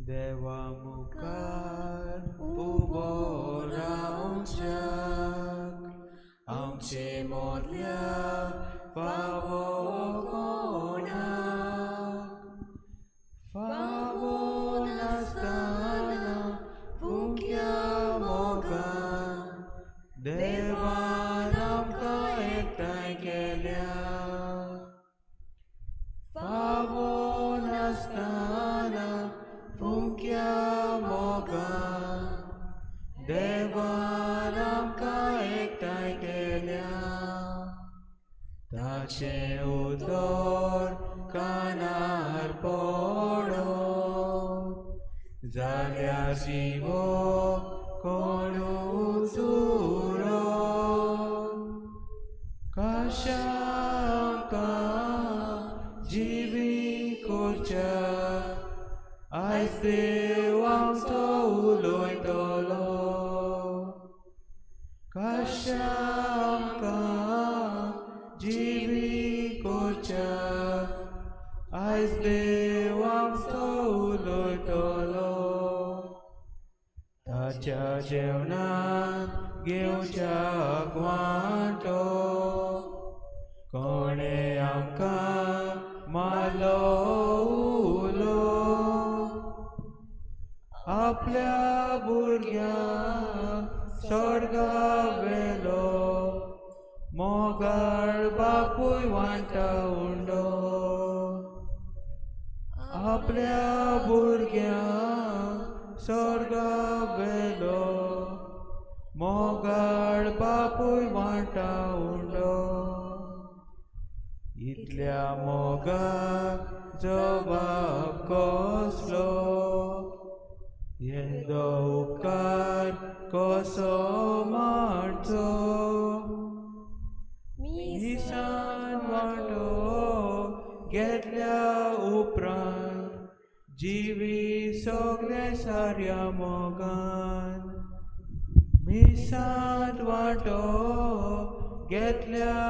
देवा मुखार उबो रावच्याक आमचे मोदल्या फावो कोणाक, फावो नासतना फुंक्या मोगान देवान आमकां एकठांय केल्या. फावो नासतना फुंक्या मोगान देवान आमकां एकठांय केल्या. ताचें उतर कानार पडत जाल्यार जिवो कोणूच उरत. कशें आमकां जिवी करच्याक आयज देव आमचो उलयतलो. कशें आमकां जिवी करच्याक आयज देव आमचो उलयतलो. ताच्या जेवणाक घेवच्याक वांटो कोणें आमकां मारलो उलो. आपल्या भुरग्यांक स्वर्गावेलो मोगाळ बापूय वांटा उंडो. आपल्या भुरग्यांक स्वर्गावेलो मोगाळ बापूय वांटा उंडो. इतल्या मोगाक जबाब कसलो, येदो उपकार कसो मांडचो. मिसान वांटो घेतल्या उपरांत जिवी सगळे साऱ्या मोगान. मिसांत वांटो घेतल्या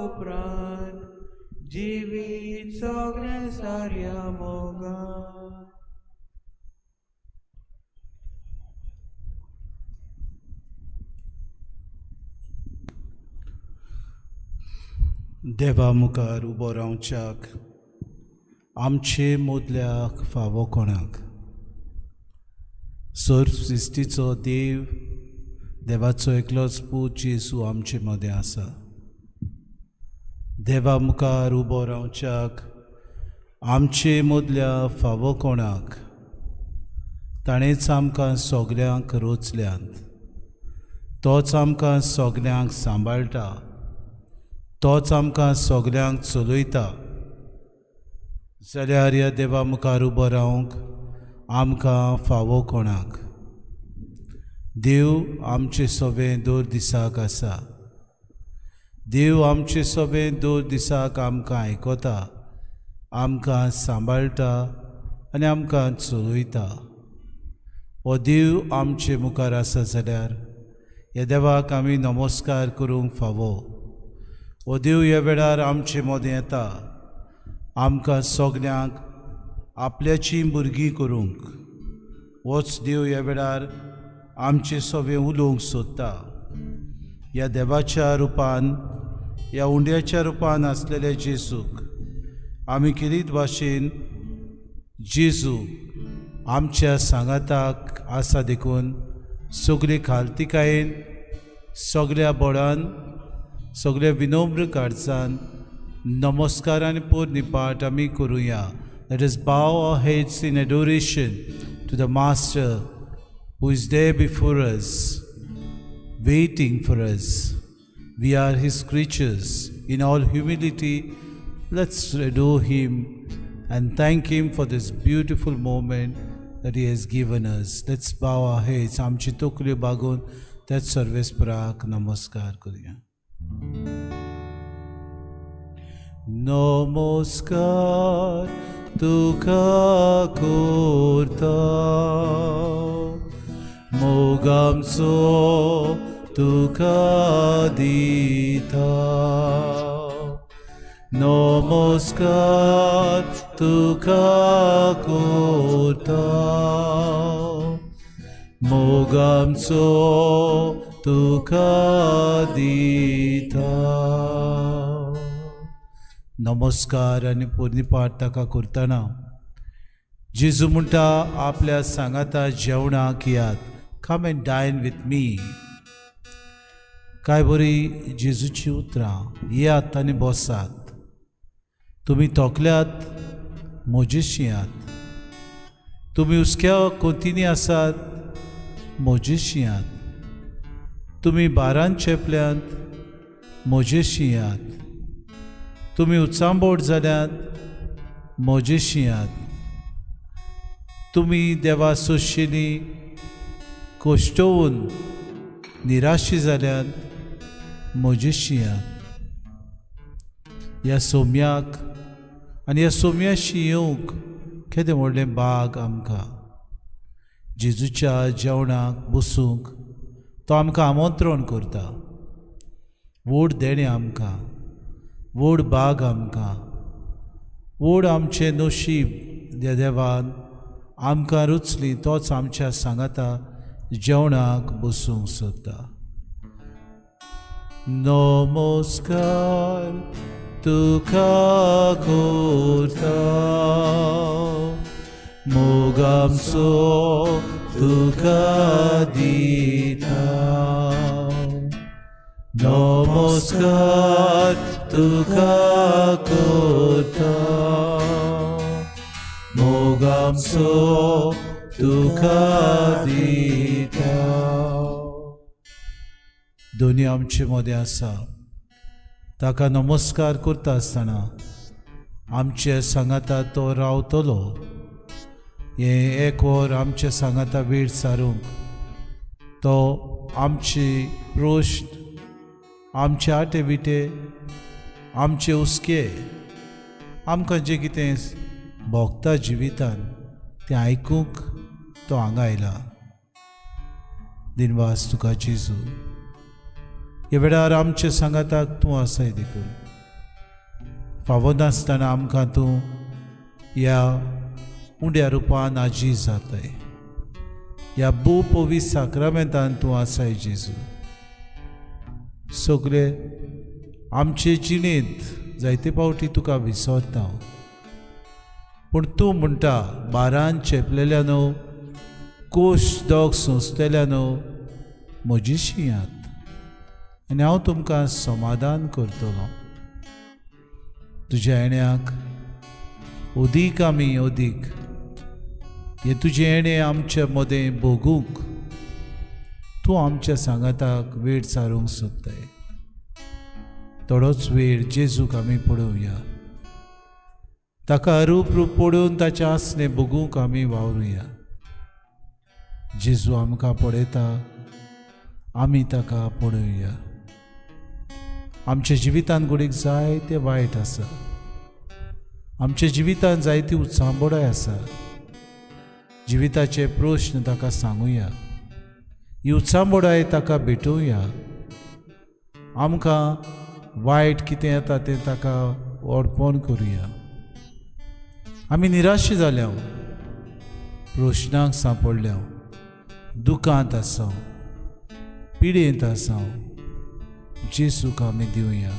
उपरांत जिवीत सगळे साऱ्या मोगान. देवा मुखार उबो रावच्याक आमचे मदल्याक फावो कोणाक. सर्व सृश्टीचो देव, देवाचो एकलोच पूत जेजू आमचे मदें आसा. देवा मुखार उबो रावच्याक आमचे मदल्या फावो कोणाक. ताणेंच आमकां सगल्यांक रोचल्यांत, तोच आमकां सगल्यांक सांबाळटा, तोच आमकां सगल्यांक चलयता. जाल्यार ह्या देवा मुखार उबो रावंक आमकां फावो कोणाक. देव आमचे सवें दर दिसाक आसा. देव आमचे सवें दर दिसाक आमकां आयकता, आमकां सांबाळटा आनी आमकां चलयता. हो देव आमचे मुखार आसा जाल्यार ह्या देवाक आमी नमस्कार करूंक फावो. हो देव ह्या वेळार आमचे मदें येता आमकां सगल्यांक आपल्याचीं भुरगीं करूंक. होच देव ह्या वेळार आमचे सवें उलोवंक सोदता. ह्या देवाच्या रुपान, ह्या उंड्याच्या रुपान आसलेल्या जेजूक आमी खेरीत भाशेन जेजू आमच्या सांगाताक आसा देखून सगळे खालतिकायेन, सगळ्या बळान, सगळ्या विनम्र काळजान नमस्कार आनी पोरणी पाठ आमी करुया. Let us bow our heads in adoration to the Master who is there before us, waiting for us. We are His creatures. In all humility, let's adore Him and thank Him for this beautiful moment that He has given us. Let's bow our heads. आमची तकल्यो बागोवन त्याच सर्वेस्पराक नमस्कार करुया. नमस्कार तुका करता, मोगामचो तुका दिता. नमस्कार तुका करता, मोग आमचो तुका दिता. नमस्कार आनी पुर्णिपाठ ताका करतना जेजू म्हणटा आपल्या सांगाता जेवणाक यात. Come and dine with me. काय बरी जेजूची उतरां. येयात आनी बसात. तुमी तोखल्यात म्हजेशी यात. तुमी हुस्क्या कोंतींनी आसात म्हजेशी यात. तुमी बारान चेपल्यांत म्हजेशी यात. तुमी उचांबोट जाल्यात म्हजेशी यात. तुमी देवा सोशेनी कोश्टोवन निराशी जाल्यात म्हजेशी यात. ह्या सोम्याक आनी ह्या सोम्याशी येवंक केदें व्हडलें बाग आमकां. जेजूच्या जेवणाक बसूंक तो आमकां आमंत्रण करता. व्हड देणें आमकां, व्हड बाग आमकां, व्हड आमचें नशीब देवान आमकां रुचली. तोच आमच्या सांगाता जेवणाक बसूंक सोदता. नमस्कार तुका करता, मोग आमचो तुका दिता. नमस्कार तुका करता, मोग आमचो तुका दिता. दोनी आमचे मदें आसा. ताका नमस्कार करता आसतना आमचे सांगाता तो रावतलो. हें एक वर आमचे सांगाता वेळ सारूंक तो आमची प्रश्न, आमचे आटे विटे, आमचे हुस्के, आमकां जें कितें भोगता जिवितान तें आयकूंक तो हांगा आयला. दिनवास तुका जेजू. ह्या वेळार आमचे सांगाताक तूं आसाय देखून फावो नासतना आमकां तूं ह्या उंड्या रुपान आजी जाताय. ह्या भोव पवित्र साक्रामेंतान तूं आसाय जेजू. सगळे आमचे जिणेंत जायते फावटी तुका विसरता, पूण तूं म्हणटा बारान चेपलेल्या न्हू, कोश दोग सोंसतल्या न्हू म्हजीशी यात आनी हांव तुमकां समाधान करतलो. तुज्या येण्याक अदीक आमी अदीक हें तुजें येणें आमचे मदें भोगूंक तूं आमच्या सांगाताक वेळ सारूंक सोदताय. थोडोच वेळ जेजूक आमी पळोवया. ताका रूप रूप पळोवन ताचें आसणें भोगूंक आमी वावरुया. जेजू आमकां पळयता, आमी ताका पळोवया. आमच्या जिवितान घडीक जायते वायट आसा, आमच्या जिवितान जायती उचांबोडाय आसा. जिविताचे प्रश्न ताका सांगुया, ही उचांबोडाय ताका भेटोवया. आमकां वायट कितें येता तें ताका अर्पण करुया. आमी निराश जाल्या, प्रश्नांक सांपडल्या, दुकांत आसा, पिडेंत आसा. जेजूक आमी दिवया.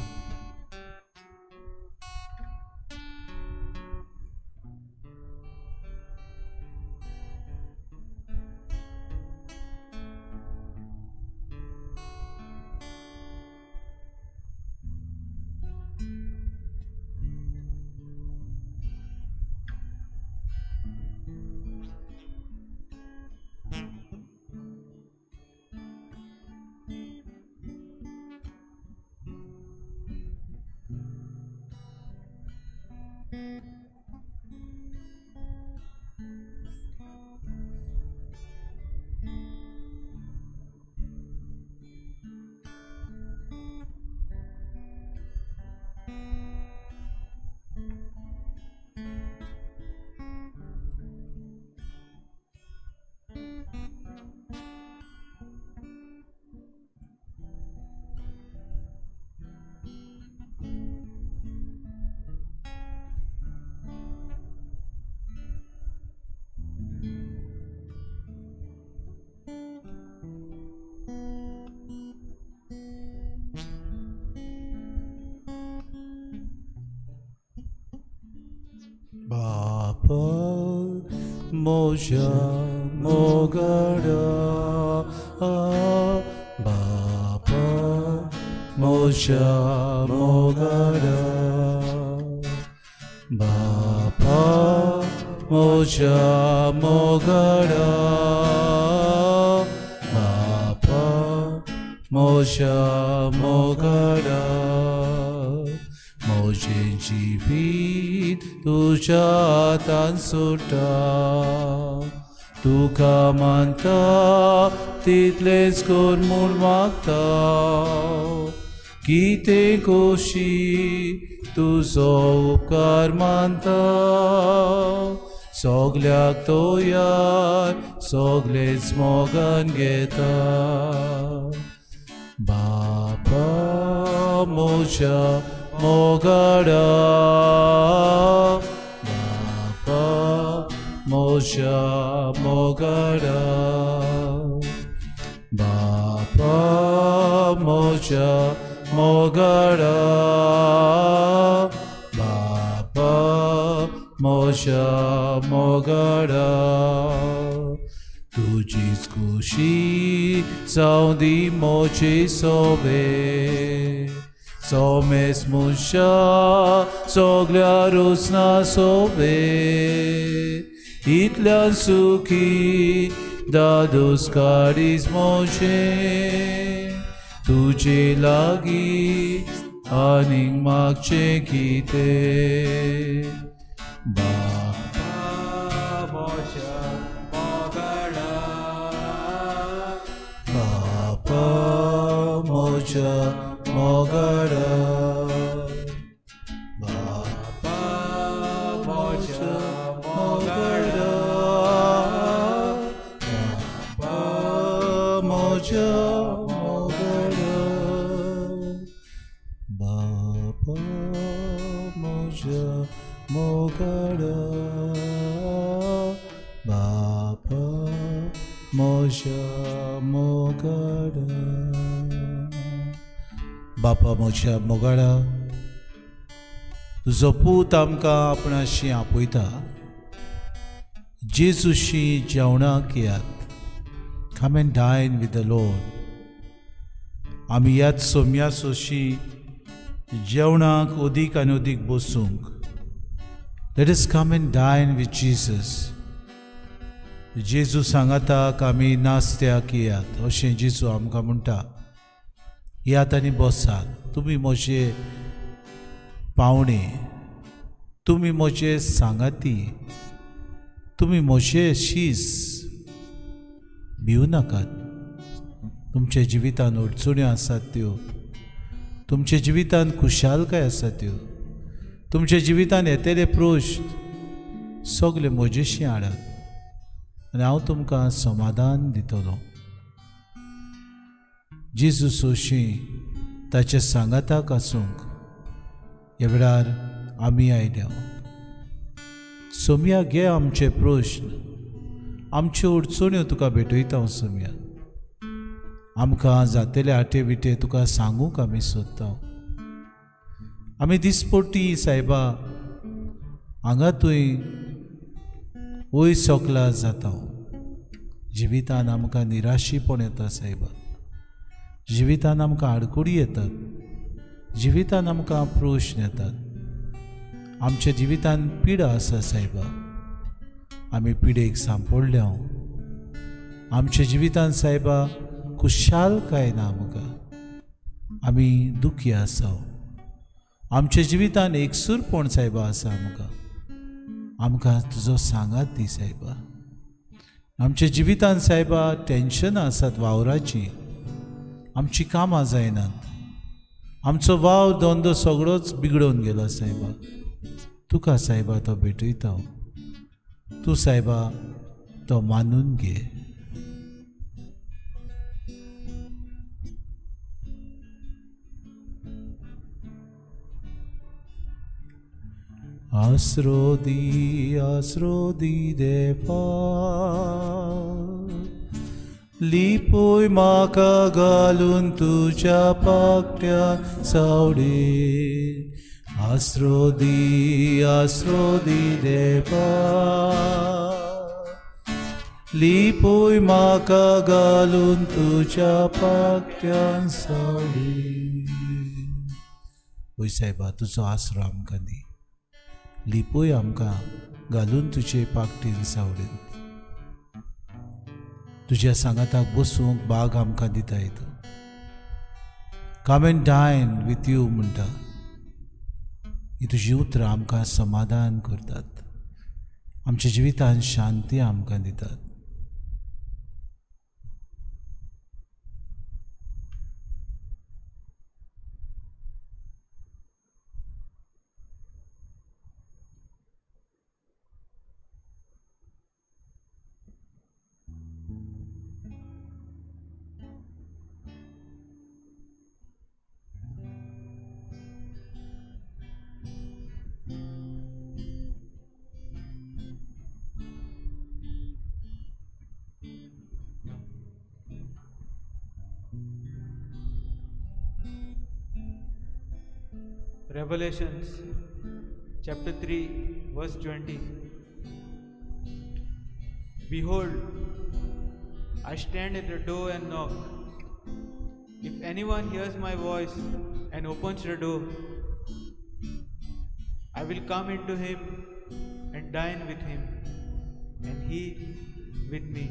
म्हज्या मोगाडा, बापा म्हज्या मोगाडा, बापा म्हज्या मोगाडा, बापा म्हज्या मोगाडा. म्हजें जिवीत तुज्या हातान सोडटा, तुका मानता तितलेंच कर म्हूण मागता. कितें खोशी तुजो उपकार मानता, सगल्याक तयार सगलेच मोगान घेता. बापा म्हज्या मोगाडा, बापा म्हज्या मोगाडा, बापा म्हज्या मोगाडा, बापा म्हज्या मोगाडा. तुजीच खुशी जावं दी म्हजे सोबे, सोमेस मनशा सगल्या रोसना सोबे. इतल्यान सुखी दादोस काडीस म्हजें, तुजे लागीं आनीक मागचें कितें. बापा म्हज्या मोगाडा, बापा म्हज्या मोगाडा, बापा म्हज्या मोगाडा, बापा म्हज्या मोगाडा, बापा म्हज्या मोगाडा, बापा म्हज्या मोगाडा. बापा म्हज्या मोगाडा, तुजो पूत आमकां आपणाशी आपयता. जेजूशी जेवणाक येयात. Come and dine with the Lord. आमी याद सोम्या सोशी जेवणाक अदीक आनी अदीक बसूंक. Let us come and dine with Jesus. जेजू सांगाताक आमी नास्त्याक येयात अशें जेजू आमकां म्हणटा. येयात आनी बसात, तुमी म्हजे पावणे, तुमी म्हजे सांगाती, तुमी म्हजे शीस. भिवू नाकात. तुमच्या जिवितान अडचण्यो आसात त्यो, तुमच्या जिवितान खुशालकाय आसा त्यो, तुमच्या जिवितान येतले प्रश्न सगळे म्हजेशी हाडात आनी हांव तुमकां समाधान दितलो. जेजू सोशी ताच्या सांगाताक आसूंक ह्या वेळार आमी आयल्या. सोमया घे आमचे प्रश्न, आमच्यो अडचण्यो तुका भेटयता हांव. सोमया आमकां जातेले आटे विटे तुका सांगूंक आमी सोदता. आमी दिसपट्टी सायबा हांगा थंय वयर सकला जाता. जिवितान आमकां निराशीपण येता सायबा, जिवितान आमकां आडकुडी येतात, जिवितान आमकां प्रश्न येतात, आमच्या जिवितान पिडा आसा सायबा, आमी पिडेक सांपडल्या. आमच्या जिवितान सायबा खुशालकाय ना आमकां, आमी दुखी आसा. आमच्या जिवितान एकसूरपण सायबा आसा आमकां, आमकां तुजो सांगात दी सायबा. आमच्या जिवितान सायबा टेंशनां आसात वावराची, आमची कामां जायनात, आमचो वावर धंदो सगळोच बिगडोवन गेलो सायबा. तुका सायबा तो भेटयता, तूं सायबा तो मानून घे. आसरो दी, आसरो दी देवा, लिपोय म्हाका घालून तुज्या पाकट्या सावडे. आसरो दी, आसरो दी देवा, लिपूय म्हाका घालून तुज्या पाकट्यान सावळी. वय सायबा, तुजो आसरो आमकां दी, लिपूय आमकां घालून तुजे पाकटेन सावळीन. तुज्या सांगाताक बसूंक बाग आमकां दिताय तूं. Come and dine with you म्हणटा. ही तुजी उतरां आमकां समाधान करतात, आमच्या जिवितांत शांती आमकां दितात. Revelations chapter 3 verse 20. Behold, I stand at the door and knock. If anyone hears my voice and opens the door, I will come into him and dine with him, and he with me.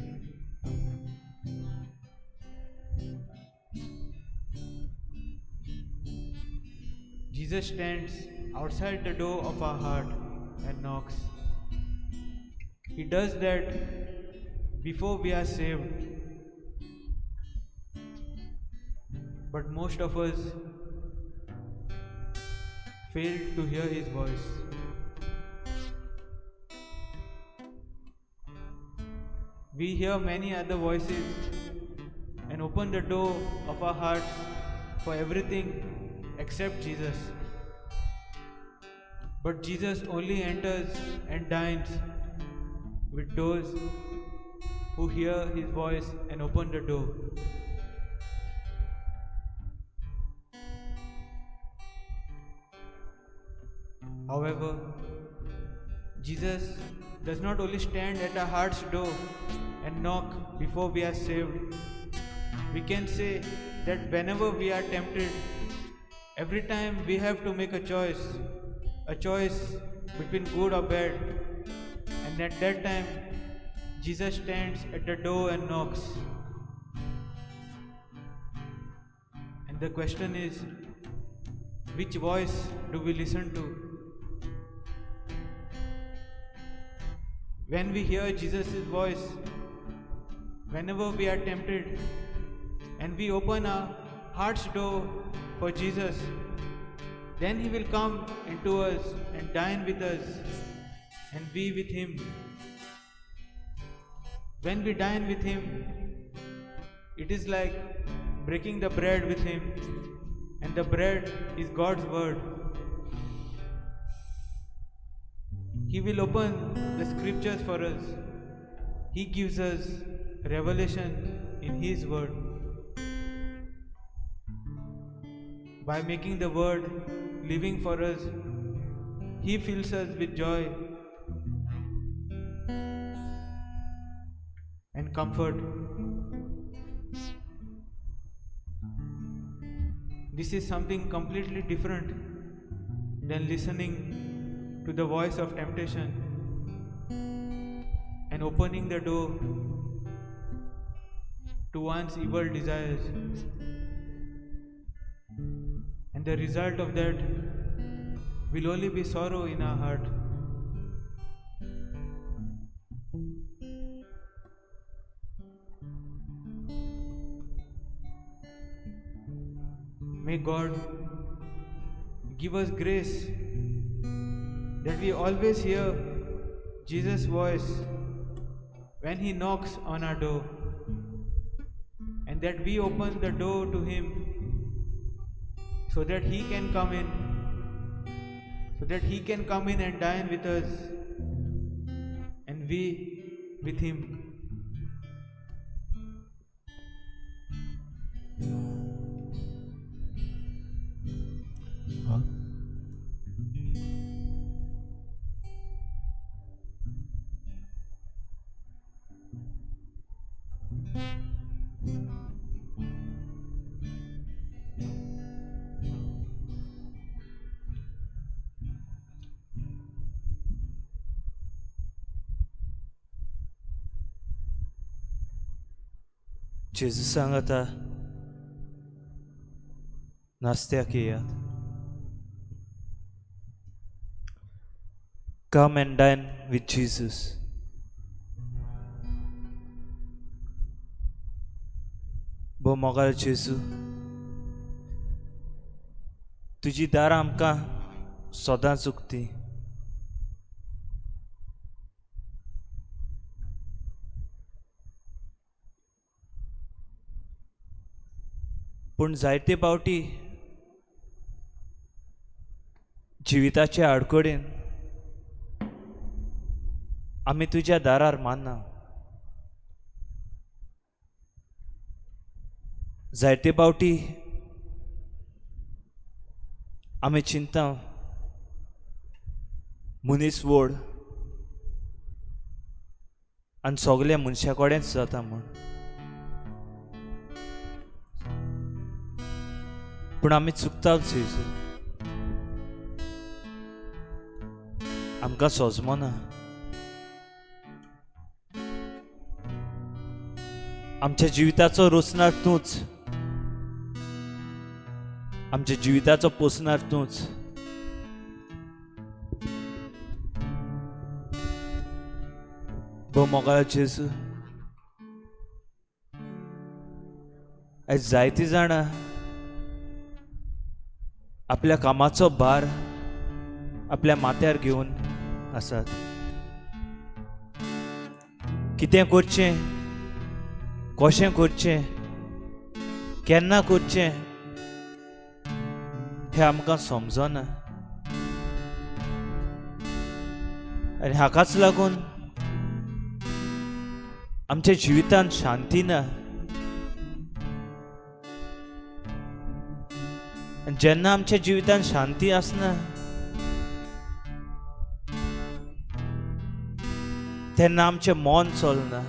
Jesus stands outside the door of our heart and knocks. He does that before we are saved. But most of us fail to hear his voice. We hear many other voices and open the door of our hearts for everything except Jesus. But Jesus only enters and dines with those who hear his voice and open the door. However, Jesus does not only stand at our heart's door and knock before we are saved. We can say that whenever we are tempted, every time we have to make a choice between good or bad, and at that time Jesus stands at the door and knocks. And the question is, which voice do we listen to? When we hear Jesus' voice, whenever we are tempted and we open our heart's door for Jesus, then he will come into us and dine with us and be with him. When we dine with him, it is like breaking the bread with him, and the bread is God's word. He will open the scriptures for us. He gives us revelation in his word. By making the word living for us, he fills us with joy and comfort. This is something completely different than listening to the voice of temptation and opening the door to one's evil desires. And the result of that will only be sorrow in our heart. May God give us grace that we always hear Jesus' voice when he knocks on our door, and that we open the door to him so that he can come in, so that he can come in and dine with us, and we with him. Huh? जेजू सांगता नास्त्याक येयात. Come and dine with Jesus. भो मोगाळ जेजू, तुजी दारां आमकां सदांच उक्ती. पूण जायते पावटी जिविताचे आडखळीन आमी तुज्या दारार मानना. जायते पावटी आमी चिंता मनीस व्हड आनी सगल्या मनशा कडेनच जाता म्हूण, पूण आमी चुकतात जेजू, आमकां सोजमना. आमच्या जिविताचो रोसणार तूंच, आमच्या जिविताचो पोसणार तूंच. भो मोगाळ जेजू, आयज जायतीं जाणां आपल्या कामाचो भार आपल्या माथ्यार घेवन आसात. कितें करचें, कशें करचें, केन्ना करचें हें आमकां समजना. आनी हाकाच लागून आमच्या जिवितांत शांती ना. आनी जेन्ना आमच्या जिवितांत शांती आसना तेन्ना आमचें मन चलना,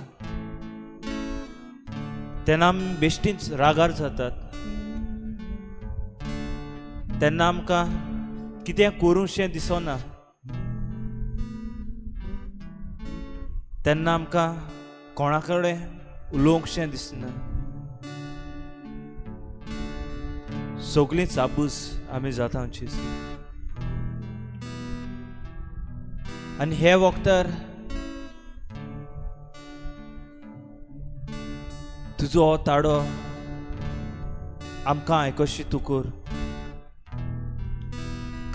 तेन्ना आमी बेश्टीच रागार जातात, तेन्ना आमकां कितें करूंशें दिसना, तेन्ना आमकां कोणा कडेन उलोवंकशें दिसना. सगळीं चाबूस आमी जाता जेजू. आनी हे वखदार तुजो हो ताडो आमकां आयकशी तूं कर.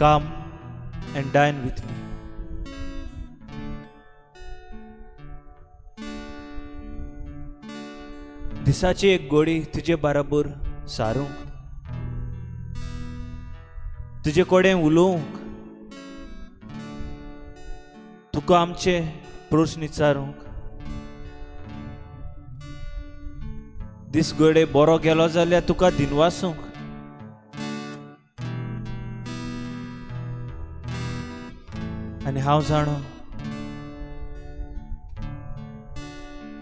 Come and dine with me. दिसाची एक गोडी तुजे बराबर सारूंक, तुजे कडेन उलोवंक, तुका आमचे प्रस्न विचारूंक. दीस गोडे बरो गेलो जाल्यार तुका दिनवासूंक. आनी हांव जाणो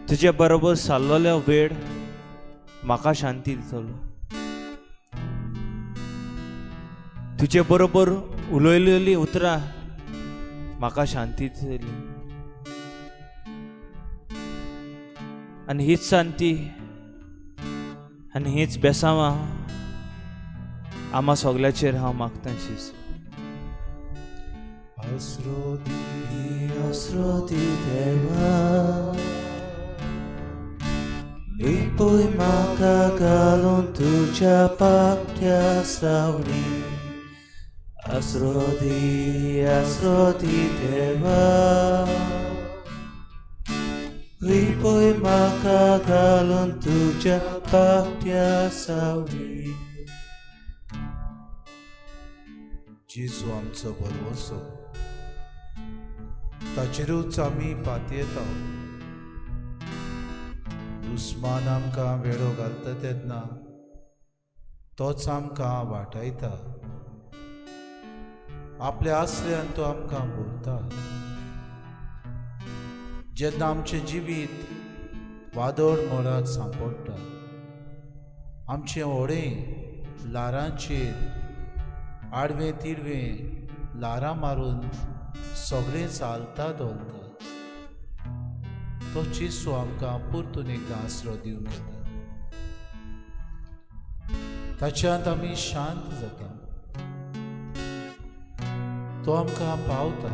तुजे बरोबर सारलेलो वेळ म्हाका शांती दितलो, तुजे बरोबर उलयलेली उतरां म्हाका शांती दितली. आनी हीच शांती आनी हीच बेसांवां आमा सगल्याचेर हांव मागतां जेजू. आसरो दी, आसरो दी देवा, लिपय म्हाका घालून तुज्या पाख्या सावळी. आसरो दी, आसरो दी देवा, लिपय म्हाका घालून तुज्या पाख्या सावळी. जेजू आमचो भरवंसो, ताचेरूच आमी पातयेता. दुस्मान आमकां वेळो घालता तेन्ना तोच आमकां वाटायता, आपल्या आसऱ्यान तो आमकां भरता. जेन्ना आमचें जिवीत वादळ मोडाक सांपडटा, आमचें व्हडें ल्हारांचेर आडवें तिडवें ल्हारां मारून सगळें चालता धोलता, तो जेजू आमकां परतून एकदां आसरो दिवंक येता. ताच्यांत आमी शांत जाता. तो आमकां पावता,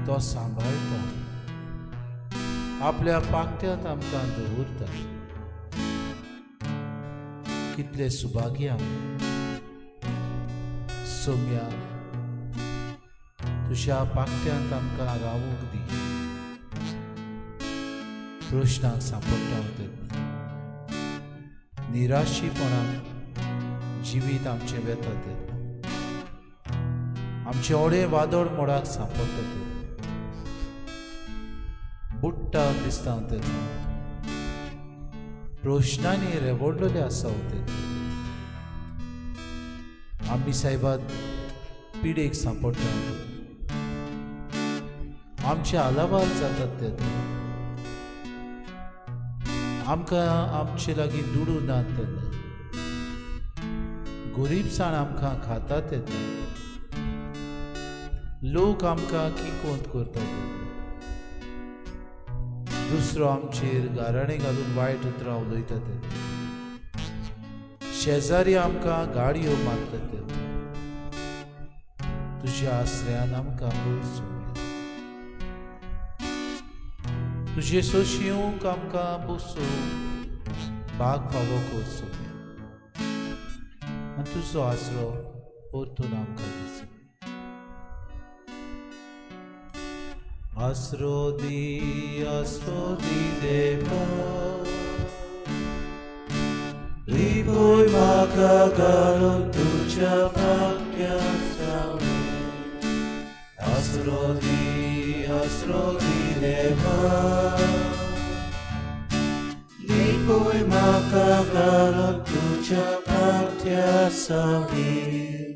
तो सांबाळटा, आपल्या पाकट्यांत आमकां दवरता. कितले सुभागी आमी. सोम्या, तुज्या पाकट्यांत आमकां रावूंक दी. प्रश्नाक सांपडटा तेन्ना निराशीपणान जिवीत आमचें वेता तेन्ना, आमचें ओडे वादळ मोडाक सांपडटा तेन्ना, बुडटा दिसता तेन्ना, प्रश्नांनी रेवडलेले आसा तेन्ना, आमी सायबा पिडेक सांपडटा, आमचे आलावाल जातात तेन्ना, आमकां आमचे लागीं दुडू नात तेन्ना, गरिबसाण आमकां खाता तेन्ना, लोक आमकां किकोंत करतात तेन्ना, दुसरो आमचेर गाराणें घालून वायट उतरां उलयता तेन्ना, शेजारी आमकां गाडयो मारतात तेन्ना, तुज्या आसऱ्यान आमकां भरसूं. तुजे सोंशींक आमकां बसूं बाग फावो करचो आनी तुजो आसरो परतून आमकां दिसो. आसरो दी, आसरो दी देवा, लिपय म्हाका घालून तुज्या पाक्यां सावळी. आसरो दी, आसरो दी देवा, लिपय म्हाका घालून तुज्या पाक्या सावळी.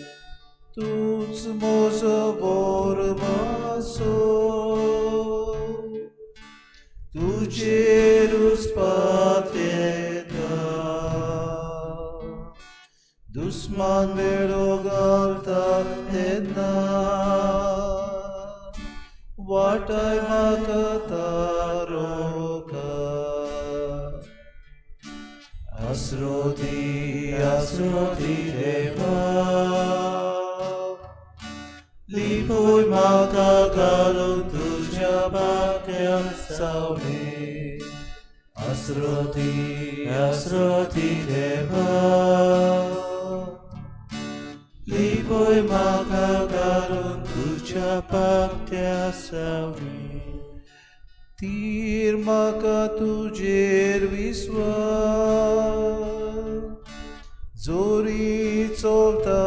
तूंच म्हजो बोरमासो, तुजेरूच पातेता, दुस्मान वेळो घालता तेन्ना, वाटाय म्हाका तारोका. आसरो दी, आसरो दी देवा, लिपय म्हाका घालून तुज्या पाक्या सावळी. आसरो दी, आसरो दी देवा, लिपय म्हाका घालून तुज्या पाक्या सावळी. तीर म्हाका तुजेर विस्वास, जोरी चलता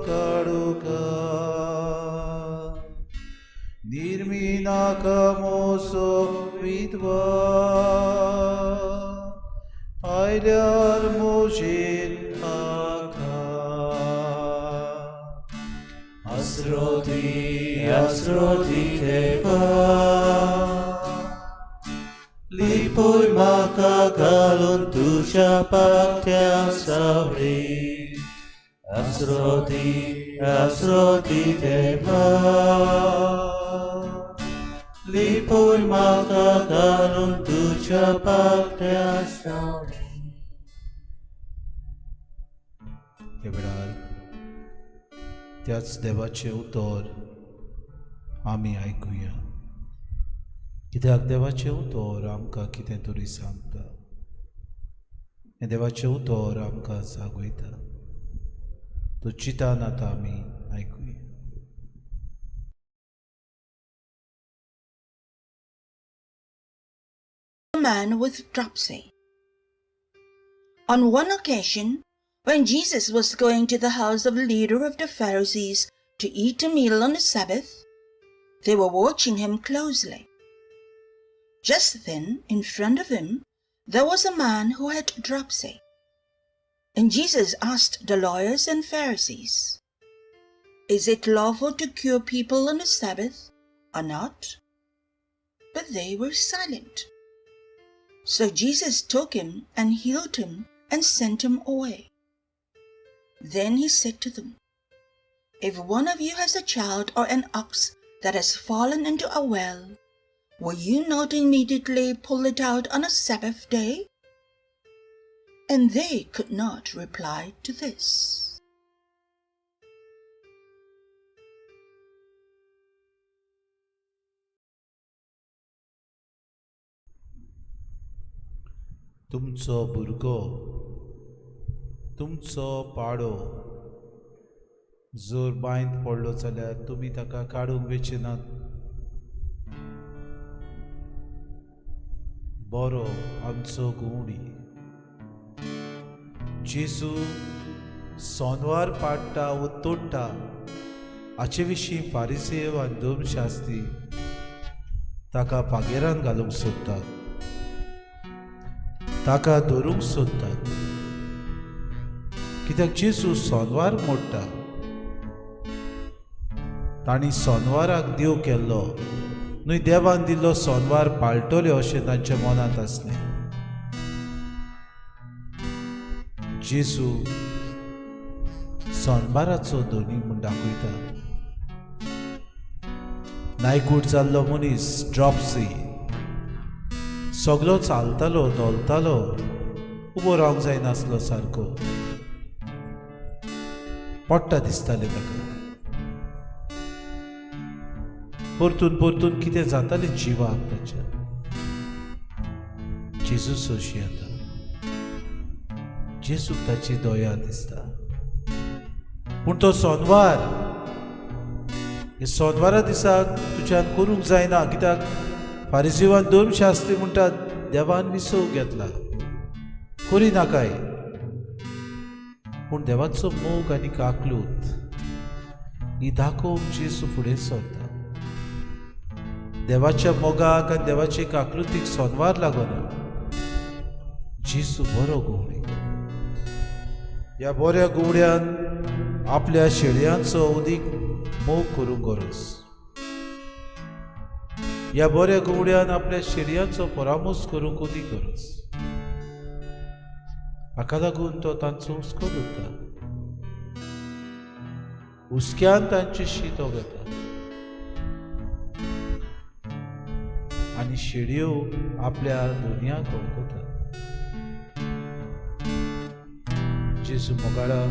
काडूका, निर्मिनाका मोसो विधवा, आयल्यार म्हजेर आका. आसरो दी, आसरो दी देवा, लिपय म्हाका घालून तुज्या पाक्या सावळी. आसरो दी, आसरो दी देवा, लिपय म्हाका घालून तुज्या पाक्या सावळी. त्या वेळार त्याच देवाचें उतर आमी आयकुया, कित्याक देवाचें उतर आमकां कितें तरी सांगता, हें देवाचें उतर आमकां जागयता. तो चिंतान आतां आमी आयकुया. A man with dropsy. On one occasion, when Jesus was going to the house of the leader of the Pharisees to eat a meal on the Sabbath, they were watching him closely. Just then, in front of him, there was a man who had dropsy. And Jesus asked the lawyers and Pharisees, "Is it lawful to cure people on the Sabbath or not?" But they were silent. So Jesus took him and healed him and sent him away. Then he said to them, "If one of you has a child or an ox that has fallen into a well, will you not immediately pull it out on a Sabbath day?" And they could not reply to this. तुमचो भुरगो, तुमचो पाडो जर बांयत पडलो जाल्यार तुमी ताका काडूंक वेचे नात. बरो आमचो गुवणी जेजू सोनवार पाडटा वो तोडटा हाचे विशीं फारिसेव आनी धर्मशास्त्री ताका पागेरान घालूंक सोदतात, ताका धरूंक सोदतात. कित्याक जेजू सोनवार मोडटा. तांणी सोनवाराक देव केल्लो न्हय, देवान दिल्लो सोनवार पाळटले अशें तांच्या मनांत आसलें. जेजू सोनवाराचो धनी म्हूण दाखयता. नायकूट जाल्लो मनीस ड्रॉप्सी सगलो चालतालो, धोलतालो, उबो रावंक जायनासलो, सारको पडटा दिसतालें ताका. परतून परतून कितें जातालें जिवाक ताच्या. जेजू सोशी येता, जेजूक ताची दया दिसता. पूण तो सोनवार, हे सोनवारा दिसाक तुज्यान करूंक जायना, कित्याक फारिजीवान धर्मशास्त्री म्हणटात देवान विसव घेतला, करी नाकाय. पूण देवाचो मोग आनी काकलूत ही दाखोवंक जेजू फुडें सरता. देवाच्या मोगाक आनी देवाचे काकलुतीक सोनवार लागना. जेजू बरो गुवणी. ह्या बऱ्या गुवड्यान आपल्या शेळयांचो उदीक मोग करूंक गरज. ह्या बऱ्या गुवड्यान आपल्या शेळयांचो परामर्श करूंक उदीक गरज. हाका लागून तो तांचो हुस्को दवरता. हुस्क्यान तांची शीत घेता आनी शेळयो आपल्या दुनियाक वळखता. जेजू मोगाळा,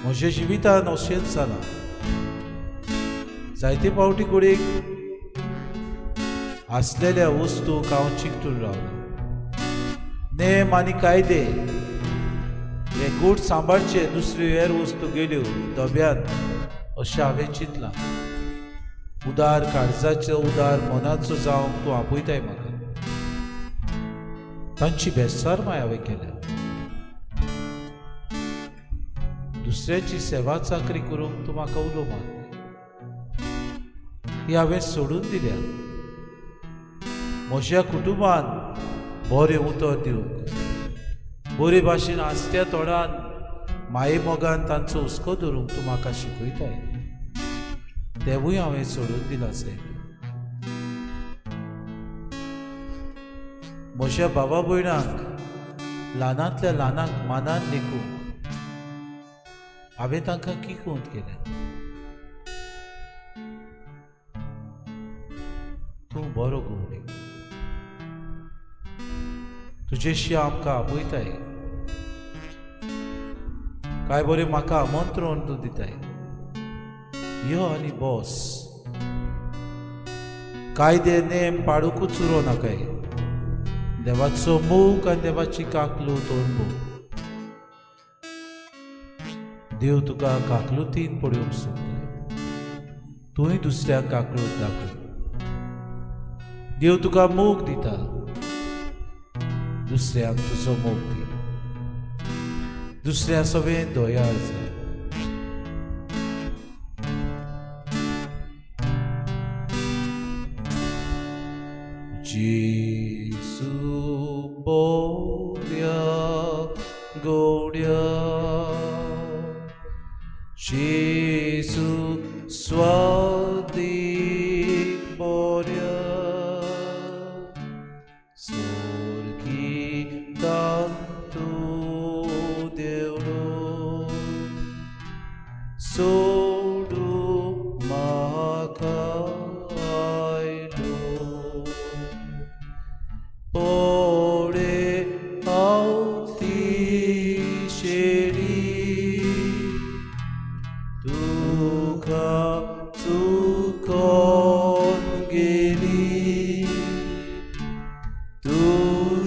म्हज्या जिवितान अशेंच जालां. जायते फावटी कुडीक आसलेल्या वस्तूक हांव चिकटून रावला. नेम आनी कायदे हे गूट सांबाळचे, दुसऱ्यो हेर वस्तू गेल्यो दब्यांत अशें हांवें चिंतलां. उदार काळजाचो, उदार मनाचो जावंक तूं आपयताय म्हाका. तांची बेसारमाय हांवें केल्या. दुसऱ्याची सेवा चाकरी करूंक तूं म्हाका उलो मारता, ती हांवें सोडून दिल्या. म्हज्या कुटुंबान बरें उतर दिवंक, बरे भाशेन आसत्या तोंडान माये मोगान तांचो हुस्को धरूंक तूं म्हाका शिकयताय, तेवूय हांवें सोडून दिलां सायब. म्हज्या बाबा भयणांक, ल्हानांतल्या ल्हानांक मानान लेखूंक हांवें तांकां किकोंत केल्या. तूं बरो गुवणी, तुजेशी आमकां आपयताय. काय बरें म्हाका आमंत्रण तूं दिताय, यो आनी बस. कायदे नेम पाडुकूच उरो नाकाय. देवाचो मोग आनी देवाची काकलूत अणभव. देव तुका काकलुतीन पळोवंक सोदता, तूंय दुसऱ्यांक काकलूत दाखय. देव तुका मोग दिता, दुसऱ्यांक तुजो मोग दी. दुसऱ्या सगळें दयाळ जाय. जेजू बऱ्या गोड्या, जेजू स्वादीक बऱ्या, स्वर्गी दांतू देवलो सोडू म्हाका आयलो. पडे हांव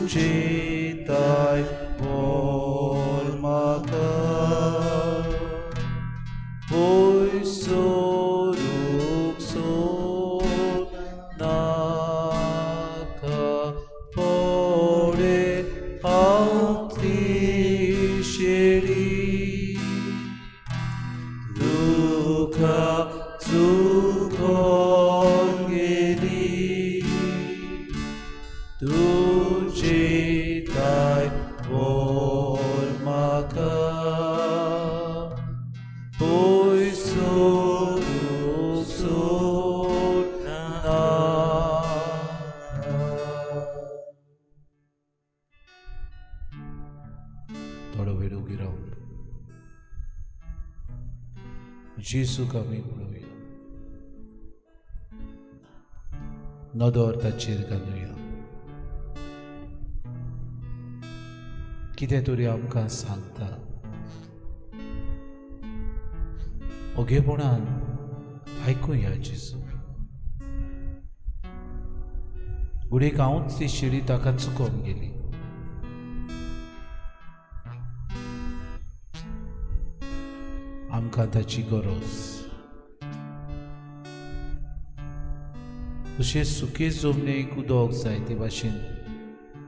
तुजेताय व्हर म्हाका पयस सोरूंक सोद नाका पडे हांव तिशेरी तुका चुकोन गेली तुजेताय व्हर म्हाका पयस सोरूंक सोद नाका. थोडो वेळ उगी रावन जेजूक आमी पळोवया, नदर ताचेर घालुया. कितें तरी आमकां सांगता. ओगेपणान आयकुया जेजू. घडयेक हांवूच ती शिडी ताका चुकोवन गेली. आमकां ताची गरज. तशें सुके जमनीक उदक जाय ते भाशेन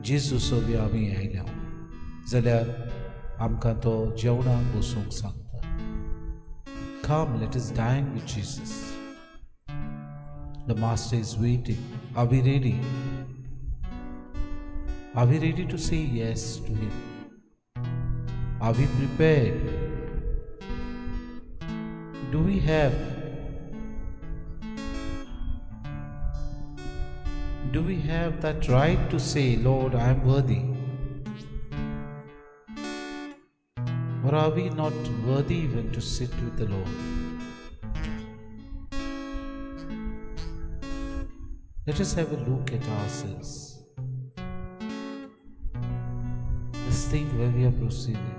जेजू सोबी आमी आयल्या जाल्यार आमकां तो जेवणाक बसूंक सांगता. Come, let us dine with Jesus. The Master is waiting. Are we ready? Are we ready to say yes to Him? Are we prepared? Do we have? Do we have that right to say, Lord, I am worthy? Or are we not worthy even to sit with the Lord? Let us have a look at ourselves. Let's think where we are proceeding.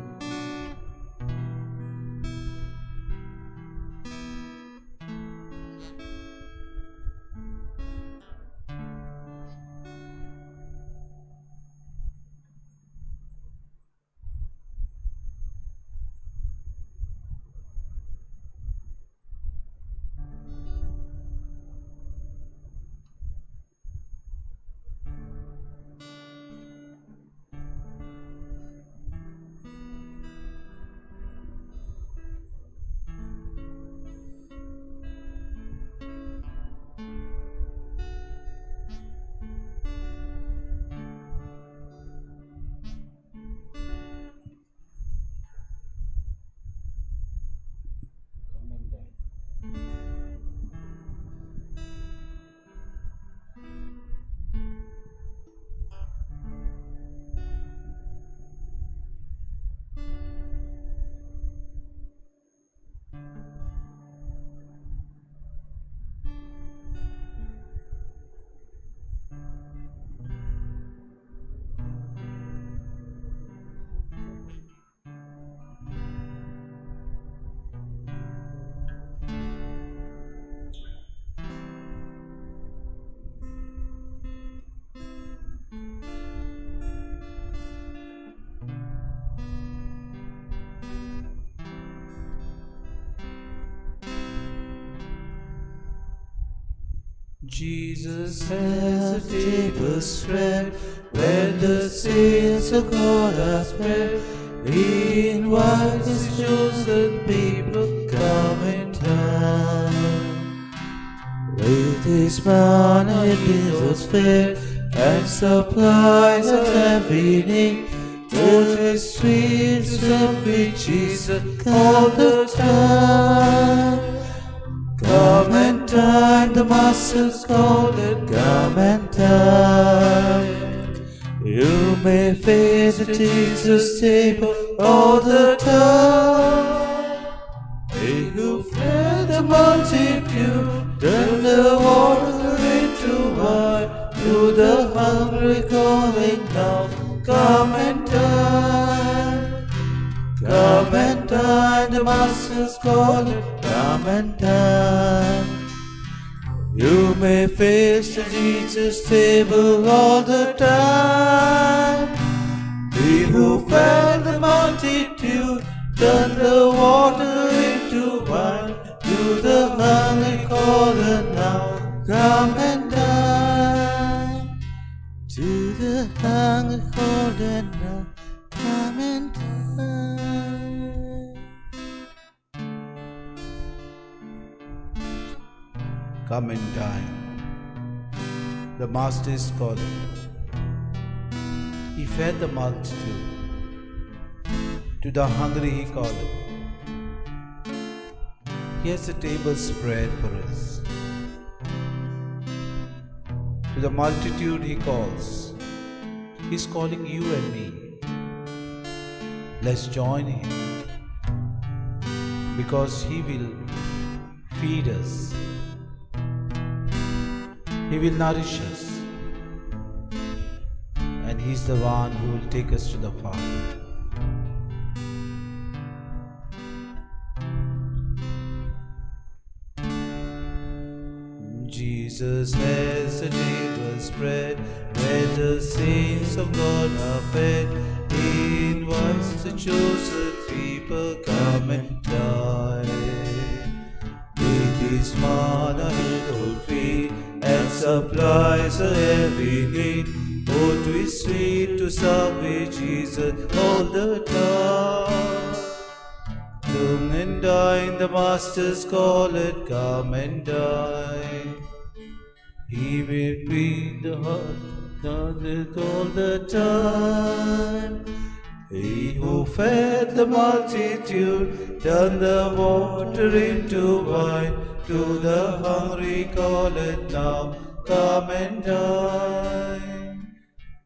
Jesus has a deepest friend. When the sins of God are spread, He invites His chosen people, come in time. With His manna He gives us fare and supplies our every need. Oh, 'tis sweet to sup with Jesus all the time. Come and dine, the Master's calling, come and dine. You may face the Jesus table all the time. He who fed the multitude, turned the water into wine. To the hungry calling now, come and dine. Come and dine, the Master's calling, come and dine. You may face the Jesus table all the time. turned the water into wine. To the hungry calleth now, come and dine. To the hungry calleth now, come and dine. Come and dine. The Master is calling. He fed the multitude. To the hungry he called. He has a table spread for us. To the multitude he calls. He's calling you and me. Let's join him, because he will feed us. He will nourish us. And he's the one who will take us to the Father. Jesus has a table spread where the saints of God are fed. He invites the chosen people, come and dine. With his manna he will feed and supplies every need. Oh, to is sweet to serve with Jesus all the time. Come and dine, the Master's call it, come and dine. He will feed the heart all the time. He who fed the multitude, turned the water into wine. To the hungry call it now, come and dine.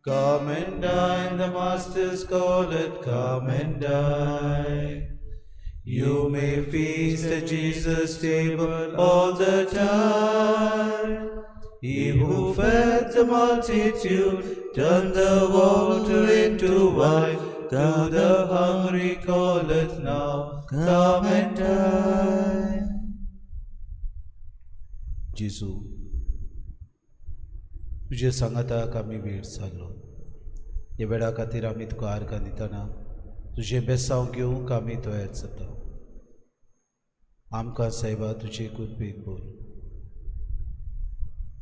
Come and dine, the Master's call it, come and dine. You may feast at Jesus' table all the time. He who fed the multitude, turned the water into wine. To the hungry calleth now, come and dine. जेजू, तुजे सांगाताक आमी वेळ जालो. ह्या वेळा खातीर आमी तुका आर्गां दितना तुजें बेसांव घेवंक आमी तयार जाता. आमकां सायबा तुजे कृपेन भर,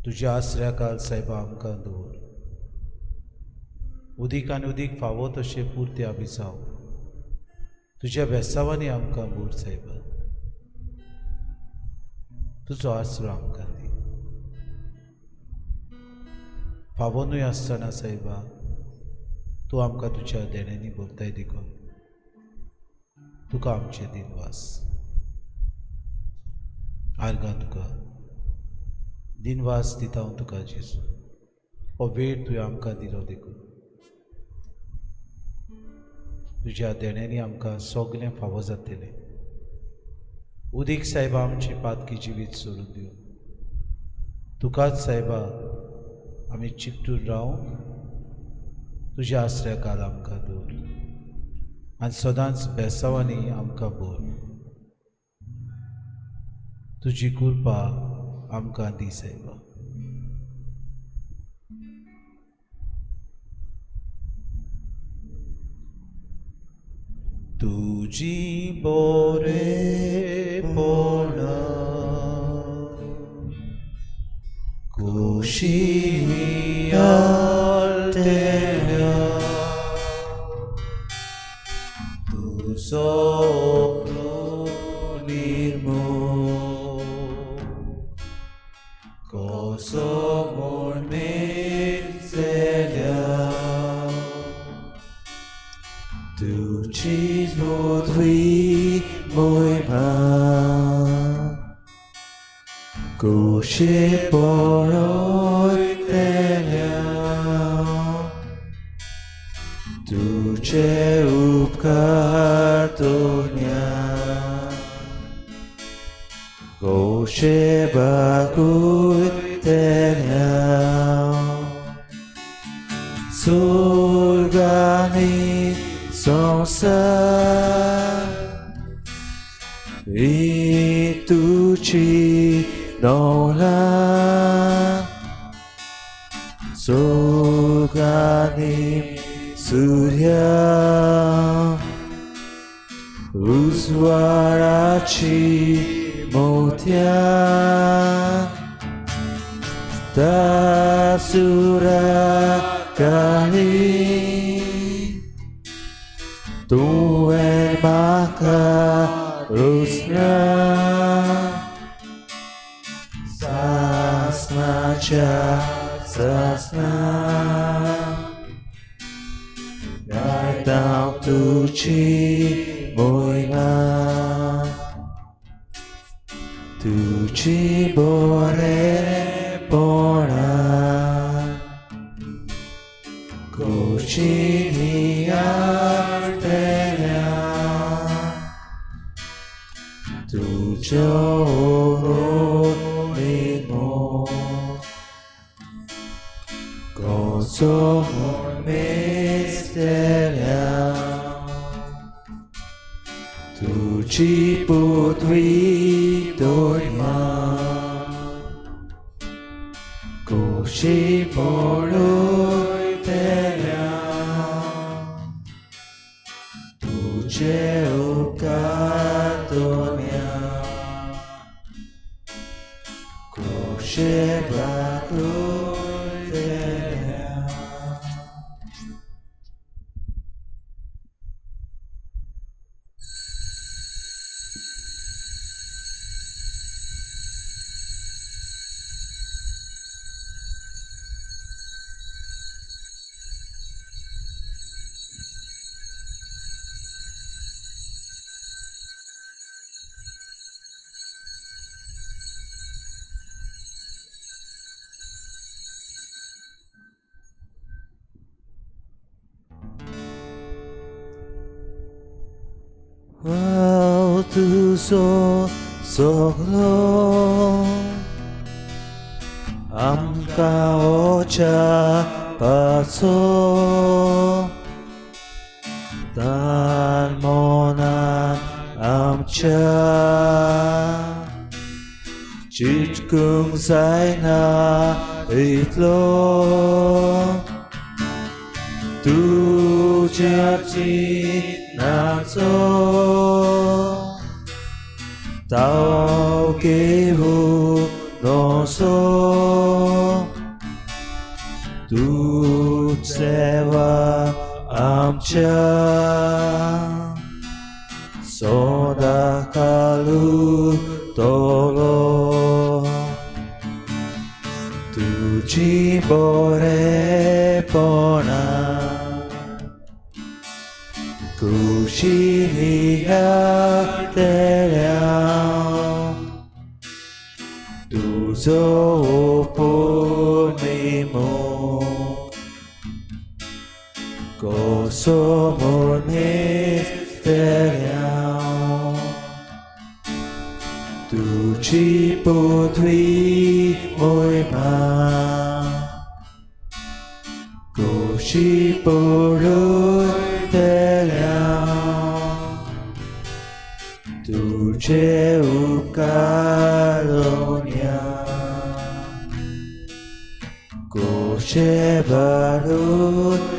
तुज्या आसऱ्या काल सायबा आमकां दवर. उदीक आनी उदीक फावो तशें पुरतें आमी जावं. तुज्या बेसांवांनी आमकां भर सायबा. तुजो आसरो आमकां दी. फावो न्हय आसतना सायबा तूं आमकां तुज्या देण्यांनी भरताय देखून तुका आमचें दिनवास. आर्गां तुका दिनवास दिता हांव तुका जेजू. हो वेळ तुवें आमकां दिलो देखून तुज्या देण्यांनी आमकां सगलें फावो जातलें. उदीक सायबा आमचें पातकी जिवीत सोडून दिवन तुकाच सायबा आमी चिकटून रावंक तुज्या आसऱ्या काल आमकां दवर आनी सदांच बेसांवांनी आमकां भर. तुजी कृपा आमकां दी सायबा. तुजी बोरेपणा कुशीनी आलतेल्या तुजो निर्मोल कसो म्हूण मेजल्या तुजीच बुद्धी मोहिमा कुशे पळयतल्या तुजे उपकार दुनिया गोशे बागुयतल्या सुर्गानी संसार तुझी दौला सुर्गानी सूर्य उजवाडाची मोत्या तासुरा काळी तुवें म्हाका रुसना सासनाच्या सासना गायता तुजी मोहिमा तुजी बरेपणा कोशिनी आडतल्या तुजो निमो कसो मेजतल्या तुजी पृथ्वी दोळ्या कशी पळयतल्या तुजे उपकार दोन्या कशे दाखयतल्या. हांव तुजो सगलो आमकां वचपाचो तान मनान आमच्या चिटकूंक जायना इतलो तुज्या चिंतनाचो ताव घेवूं नजो तूं सेवा आमच्या सदांकाळ उरतलो तुजी बरेपणा कुशिनी घातल्या तुजो पुर्णिमो कसो म्हूण मेजतल्या तुजी पृथ्वी मोहिमा कशी पळयतल्या तुजे उपकार दोन्या कशे वाडयतल्या.